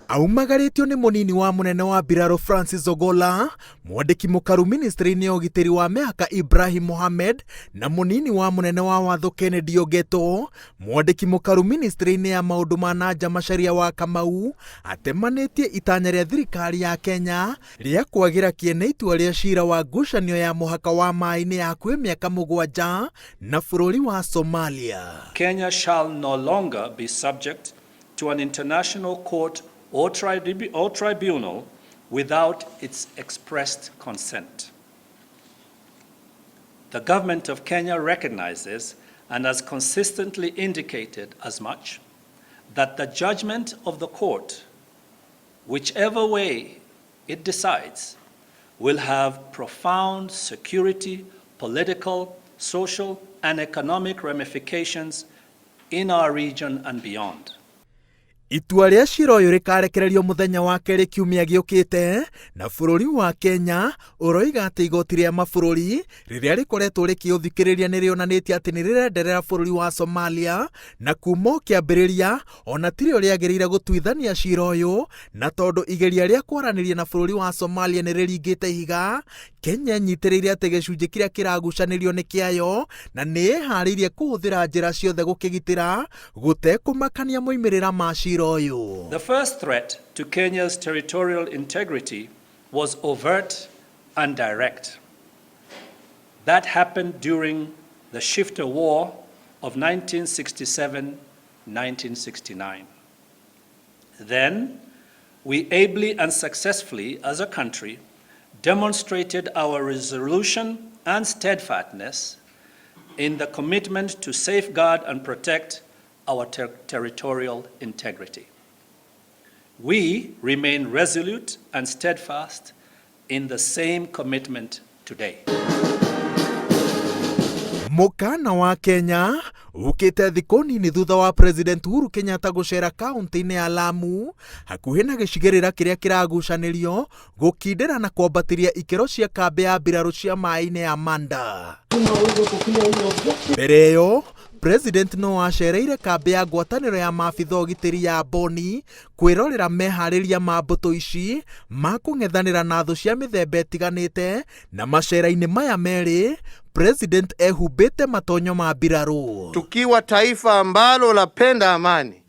Aumagarĩtio nĩ mũnini wa mũnene wa mbirarũ Francis Ogolla, mwandĩki mũkaru ministry-inĩ ya ũgitĩri wa mĩhaka Ibrahim Mohamed na mũnini wa mũnene wa watho Kennedy Ogeto, mwandĩki mũkaru ministry-inĩ ya maũndũ ma na nja Macharia wa Kamau atemanĩtie itanya rĩa thirikari ya Kenya rĩa kwagĩra kĩene itua rĩa cira wa ngucanio ya mũhaka wa maĩ-inĩ ya hakuhĩ mĩaka 7 na bũrũri wa Somalia. Kenya shall no longer be subject to an international court or tribunal without its expressed consent. The government of Kenya recognizes and has consistently indicated as much that the judgment of the court, whichever way it decides, will have profound security, political, social, and economic ramifications in our region and beyond. Itua rĩa cira ũyũ rĩkarekererio mũthenya wa kerĩ kiumia gĩũkĩte, na bũrũri wa Kenya ũroiga atĩ igoti rĩa mabũrũri rĩrĩa rĩkoretwo rĩkĩũthikĩrĩria nĩ rĩonanĩtie atĩ nĩ rĩrenderera bũrũri wa Somalia, na kuma o kĩambĩrĩria ona tirĩo rĩagĩrĩire gũtuithania cira ũyũ, na tondũ igeria rĩa kwaranĩria na bũrũri wa Somalia nĩ rĩringĩte ihiga, Kenya ĩnyitĩrĩire atĩ gĩcunjĩ kĩrĩa kĩragucanĩrio nĩ kĩayo na nĩ ĩharĩirie kũhũthĩra njĩra ciothe gũkĩgitĩra gũtekũmakania moimĩrĩra ma cira ũyũ. The first threat to Kenya's territorial integrity was overt and direct. That happened during the Shifta War of 1967-1969. Then, we ably and successfully, as a country, demonstrated our resolution and steadfastness in the commitment to safeguard and protect our territorial integrity. We remain resolute and steadfast in the same commitment today. Mũkana wa Kenya ũkĩte thikũ nini thutha wa President Uhuru Kenyatta gũcera kaunti-inĩ ya Lamu hakuhĩ na gĩcigĩrĩra kĩrĩa kĩragucanĩrio gũkindĩra na kwambatĩria ikĩro cia kambĩ ya mbirarũ cia maĩ-inĩ ya Manda. Mbere ĩyo President no acereire kambĩ ya ngwatanĩro ya maabitha ũgitĩri ya Boni kwĩrorera meharĩria ma mbũtũ ici ma kũng'ethanĩra na thũ cia mĩthemba ĩtiganĩte, na macera-inĩ maya merĩ President ehumbĩte matonyo ma mbirarũ. Tukiwa taifa ambalo lapenda amani,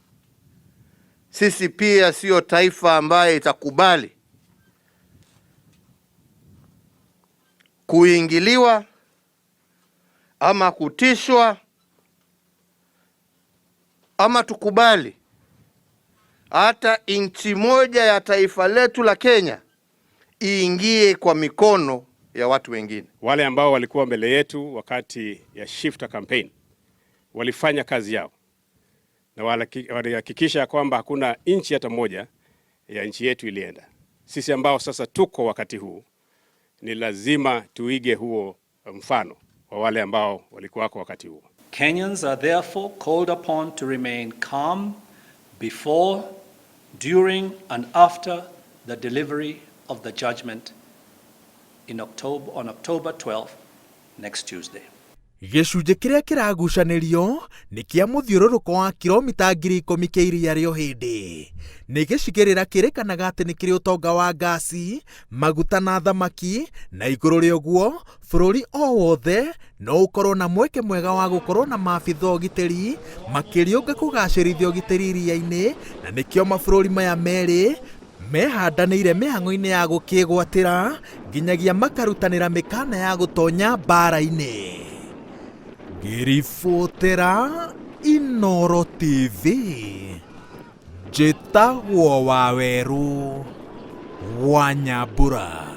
sisi pia sio taifa ambaye itakubali kuingiliwa ama kutishwa ama tukubali hata inchi moja ya taifa letu la Kenya iingie kwa mikono ya watu wengine. Wale ambao walikuwa mbele yetu wakati ya Shifta campaign walifanya kazi yao na walihakikisha kwamba hakuna inchi hata moja ya nchi yetu ilienda. Sisi ambao sasa tuko wakati huu ni lazima tuige huo mfano wa wale ambao walikuwa wakati huo. Kenyans are therefore called upon to remain calm before, during and after the delivery of the judgment on October 12, next Tuesday. Gĩcunjĩ kĩrĩa kĩragucanĩrio nĩ kĩa mũthiũrũrũko wa kilomita 10,000 kĩa iria rĩa Ũhĩndĩ. Nĩ gĩcigĩrĩra kĩrĩkanaga atĩ nĩ kĩrĩ ũtonga wa ngasi, maguta na thamaki, na igũrũ rĩa ũguo bũrũri o wothe no ũkorwo na mweke mwega wa gũkorwo na maabitha ũgitĩri makĩriũnga kũgacĩrithia ũgitĩri iria-inĩ, na nĩkĩo mabũrũri maya merĩ mehandanĩire mĩhang'o-inĩ ya gũkĩgwatĩra nginyagia makarutanĩra mĩkana ya gũtonya mbara-inĩ. Ngĩribotera Inooro TV, njĩtagwo Wawerũ wa Nyambura.